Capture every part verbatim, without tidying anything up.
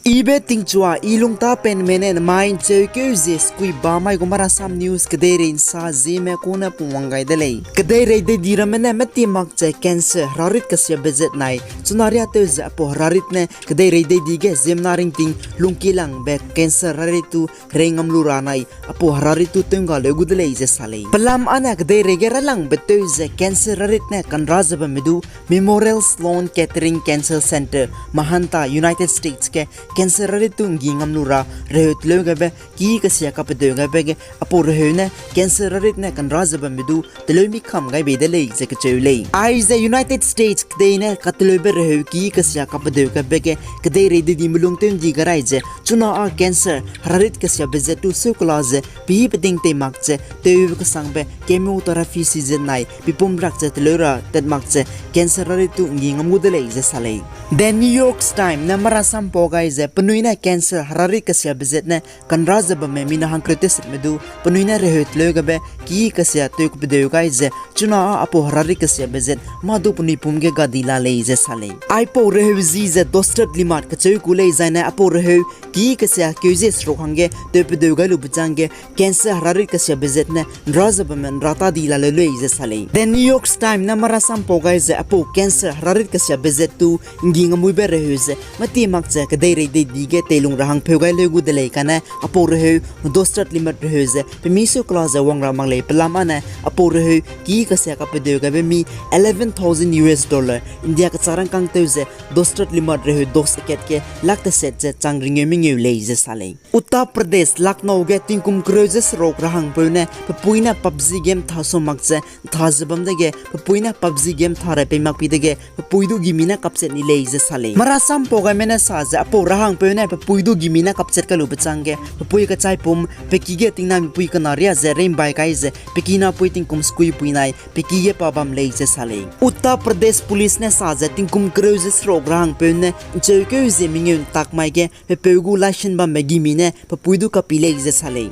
Ibe tingchua, i lungtapenme ne nemai ’ncheukeu zie sekui ba mai gu Marasam News kedeirei ’nsa zieme kune pungwang gai de lei. Kedeirei deidi ramme ne meti mak ze cancer herarit kesiabe zet nai, chuna riâtew ze aipau herarit ne kedeirei deidi ge ziemmena ringting lungkilangbe cancer herarit tu rei ngam lu ra nai, aipau herarit tu tew ’ngga leu gu de lei ze sa lei. Pelam âne kedeirei ge railangbe tew ze cancer herarit ne kanra ze bamme du Memorial Sloan Kettering Cancer Center, Manhattan, United States ge cancer herarit tu ’nggi ngam lu ra reheu teleu gaibe ki kesia kapedeu gaibe ge aipau reheu ne cancer herarit ne kanra ze bamme du teleu mi kam gai bei de lei ze kecheu lei. Aize United States kedei ne kateleube reheu ki kesia kapedeu gaibe ge kedeirei deidime lung tew ’ndi gai rai ze chuna â cancer herarit kesiabe zet tu seukela ze pehî peding tei mak ze tewbe kesangbe chemotherapy season nai pipum rak ze teleu ra tat mak ze cancer herarit tu ’nggi ngam gu de lei ze sa lei. The New York Times ne Marasam pau gai ze penui ne cancer herarit kesiabe zet ne kanra ze bamme mina hangkereu tewsetme du penui ne reheu teleu gaibe ki kesia tew kapedeu gai ze chuna â aipau herarit kesiabe zet mâ du penui pum ge gadi la lei ze sa lei. Aipau reheu zi ze Dostert Limit kecheu ku lei zaine aipau reheu ki kesia keu ze seruk hangge tewpedeu gai lube chângge cancer herarit kesiabe zet ne ’nra ze bamme ’nra ta di la leu lei ze sa lei. The New York Times ne Marasam pau gai ze aipau cancer herarit kesiabe zet tu ’nggi ngamuibe reheu ze meti mak ze kedeirei deidi ge teilung ra hangpeu gai leu gu de lei kane aipau reheu Dostert Limit reheu ze pemi seukela ze wang ra mak lei. Pelam âne aipau reheu ki kesia kapedeu gaibe mi eleven thousand U S dollar, India kechâ rangkâng tew ze Dostert Limit reheu dose kat ge lak teset ze chang ringeu mengeu lei ze sa lei. Uttar Pradesh, Lucknow ge tingkum kereu ze seruk rahangpeu ne pepui ne PUBG game tha sa mak ze ’ntha ze bam dege pepui ne PUBG game tha rai pei mak pi dege pepui du gimi ne kapchat ni lei ze sa lei. Marasam pau gaime ne sa ze aipau rahangpeu ne pepui du gimi ne kapchat kai lube chângge pepui kechaipum peki ge tingnamipui kena riâ ze reimbai kai ze peki napui tingkum sekuipui nai peki ge pa bam lei ze sa lei. Uttar Pradesh Police ne sa ze tingkum kereu ze seruk rahangpeu ne ’ncheukeu zie mengeu ’ntak mai ge pepeu gu license bambe gimi ne pepui du kapi lei ze sa lei.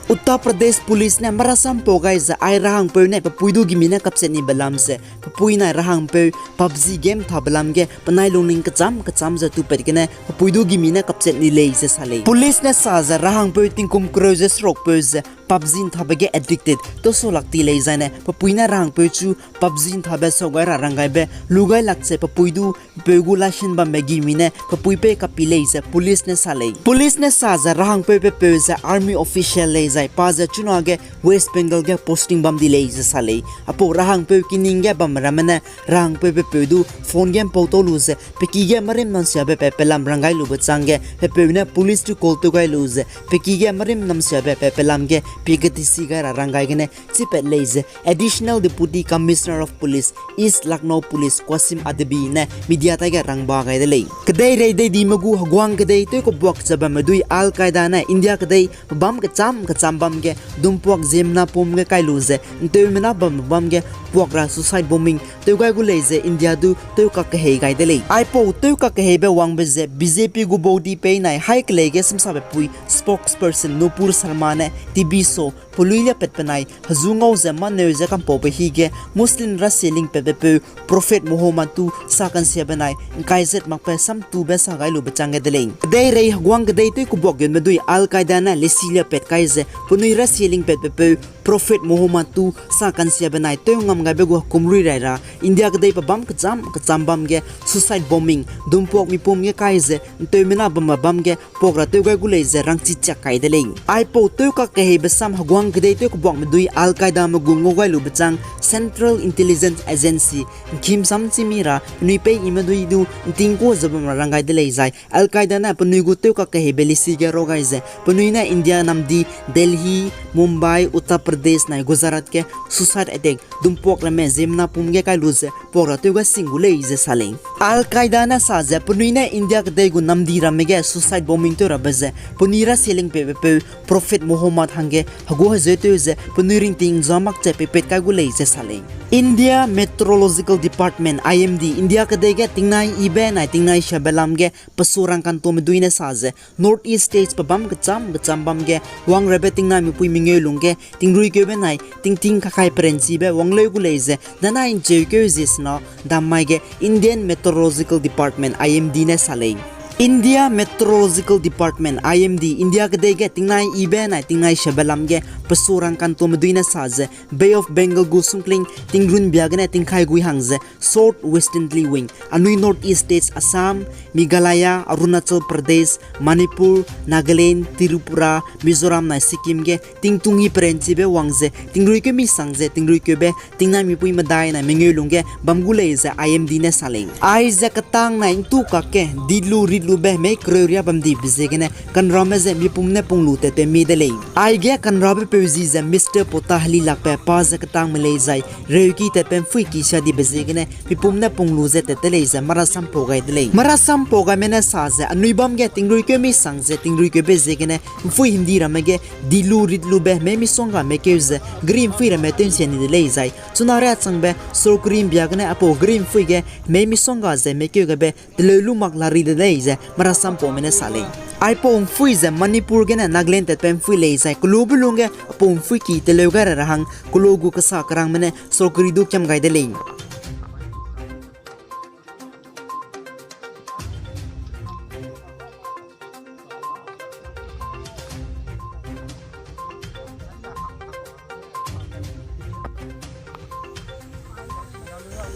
Uttar Pradesh Police ne Marasam pau gai ze ai rahangpeu ne pepui du gimi ne kapchat nibe lam ze pepui nai rahangpeu PUBG game thabe lam ge penai lungning kecham kecham ze tupat gene pepui du gimi ne kapchat ni lei ze sa lei. Police ne sa ze rahangpeu tingkum kereu ze serukpeu ze PUBG ’nthabe ge addicted tewsu lak ti lei zaine pepui ne rahangpeu chu PUBG ’nthabe sau gai ra ranggaibe lu gai lak ze pepui du pepeu gu license bambe gimi ne pepui pei kapi lei ze police ne sa lei. Police ne sa ze rahangpeu pepeu ze army official lei zai pa ze chuna ge West Bengal ge posting bam di lei ze sa lei. Aipau rahangpeu kining ge bam ramme ne rahangpeu pepeu du phone ge ’mpau tau lu ze peki ge marim namsiabe pe pelam ranggai lube chângge pepeu ne police tu call tew gai lu ze peki ge marim namsiabe pe pelam ge pie ketisi gai ra ranggai gene chipat lei ze Additional Deputy Commissioner of Police, East Lucknow Police Qasim Adabi ne media taige rangba gai de lei. Kedeirei deidime gu heguang kedei tew kebuak ze bamme dui Al Qaeda ne India kedei pebâm kecham kecham bam ge dumpuak ziemmena pum ge kai lu ze ’nteumena bambe bam ge puak ra suicide bombing tew gai gu lei ze India du tew kak kehei gai de lei. Aipau tew kak keheibe wangbe ze B J P gu body pei nai hai kelei ge semsabe pui spokesperson Nupur Sharma ne T V show pelui liapatbe nai hezu ngau ze mâneu ze kampaube hige Muslim rasie lingpatbe peu Prophet Muhammad tu sa kansiabe nai ’ngkai zet makbe samtube sa gai lube chang ge de lei. Kedeirei heguang kedei tew kebuak gunme dui Al Qaeda ne lesi liapat kai ze penui rasie lingpatbe peu Prophet Muhammad tu sa kansiabe nai tew ngam gaibe gu hekum rui rai ra India kedei pebâm kecham kecham bam ge suicide bombing dumpuak mipum ge kai ze ’nteumena bambe bam ge puak ra tew gai gu lei ze rangchi chiak kai de lei. Aipau tew kak keheibe sam heguang kedei tew kebuakme dui Al Qaedame gu ngau gai lube chang Central Intelligence Agency ’ngkim samchimi ra penui pei ime dui du ’ntingkua ze bam ra rang gai de lei zai Al Qaeda ne penui gu tew kak keheibe lesi ge rau gai ze penui ne India namdi Delhi, Mumbai, Uttar Pradesh nai Gujarat ge suicide attack dumpuak ramme ziemmena pum ge kai lu ze puak ra tew gai sing gu lei ze sa lei. Al Qaeda ne sa ze penui ne India kedei gu namdi ramme ge suicide bombing tew rabe ze penui rasie lingpatbe peu Prophet Muhammad hangge hegu hezeu tew ze penui ringting ’nza mak ze peipat kai gu lei ze sa lei. India Meteorological Department, I M D, India kedei ge tingnai yibe nai tingnai siabe lam ge pesu rangkantome dui ne sa ze North East States pebâm kecham kecham bam ge wangrabe tingnai mipui mengeu lungge tingruikeube nai tingting kakai perenchibe wangleu gu lei ze danai ’ncheukeu zie sena dam mai ge Indian Meteorological Department, I M D ne sa lei. India Meteorological Department, I M D, India kedei ge tingnai ibe nai tingnai shabe lam ge pesu rangkantuame dui ne sa ze Bay of Bengal gu sungkling tingrun bia gene tingkai gui hang ze south westerly wind anui North East states Assam, Meghalaya, Arunachal Pradesh, Manipur, Nagaland, Tripura, Mizoram nai Sikkim ge tingtung hi perenchibe wang ze tingrui keu mi sang ze tingrui keube tingnai mipui medai nai mengeu lungge bam gu lei ze I M D ne sa lei. Aize ketang nai ntu kakge ditlu ritlube hemei kereu ria bam dibe ziegene kanrame ze mipum ne pung lu tatbe mi de lei. Aige kanrabe peu zi ze Mister Potahali lakbe pa ze ketangme lei zai reuki tatbe mpui ki sia dibe ziegene mipum ne pung lu ze tat de lei ze marasam pau gai de lei. Marasam pau gaime ne sa ze anui bam ge tingrui keu mi sang ze tingrui keube ziegene mpui himdi ramme ge ditlu ritlube hemei misonggame keu ze geri mpui ramme tew nsia ni de lei zai chuna ria changbe sorkari mbia gene apau geri mpui ge hemei misongga ze hemei keu gabe teleu lu mak la ri de lei ze marasam paume ne sa lei. Aipau mpui ze Manipur gene Nagaland tatbe mpui lei zai kelube lungge apau mpui ki teleu gai ra ra hang kelo gu kesa kerangme ne sorkari du kiam gai de lei.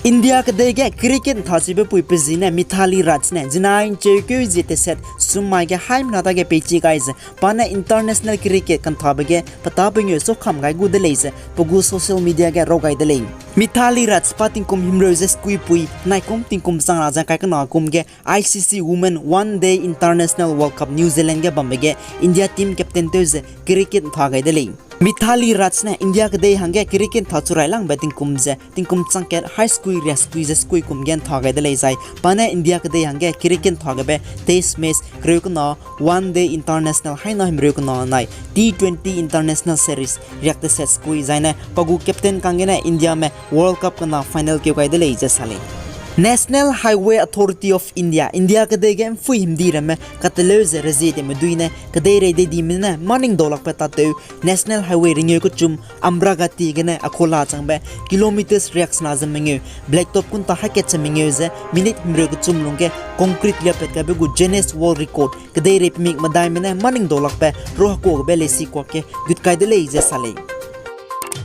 India kedei ge cricket nthachibe pui pe zi ne Mithali Raj ne zinai ncheukeu zie teset summai ge haimena dage peichi gai ze pa ne international cricket kanthabe ge petâ pengeu sokam gai gu de lei ze pe gu social media ge rau gai de lei. Mithali Raj pa tingkum himreu ze sekuipui naikum tingkum chang ra ze kai kena kum ge I C C Women One Day International World Cup New Zealand ge bambe ge India team captain tew ze cricket ntha gai de lei. Mithali Raj ne India kedei hangge cricket ntha chu railangbe tingkum ze tingkum changkat hai sekui riak sekui ze sekui kum ge ntha gai de lei zai pa ne India kedei hangge cricket ntha gabe test match kereu kena, One Day International haina himreu kena nai T twenty International Series riak teset sekui zai ne pa gu captain kanggene Indiame World Cup kena final keu gai de lei ze sa lei. National Highway Authority of India, India kedei ge mpui himdi ramme kateleu ze rezie tewme dui ne kedeirei deidime ne maningdau lakbe tatew National Highway ringeu kechum Amravati gene Akola changbe kilometres riaksena ze mengeu, blacktop kunta hakat ze mengeu ze minute himreu kechum lungge concrete liapat kaibe gu Guinness World Record kedeirei pemik medaime ne maningdau lakbe ro hekuagabe leisi kuak ge gut kai de lei ze sa lei.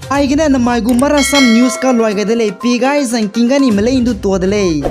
Aigene namai gu marasam news kaluai gai de lei, pi gai zangking ga nime lei ndu tua de lei.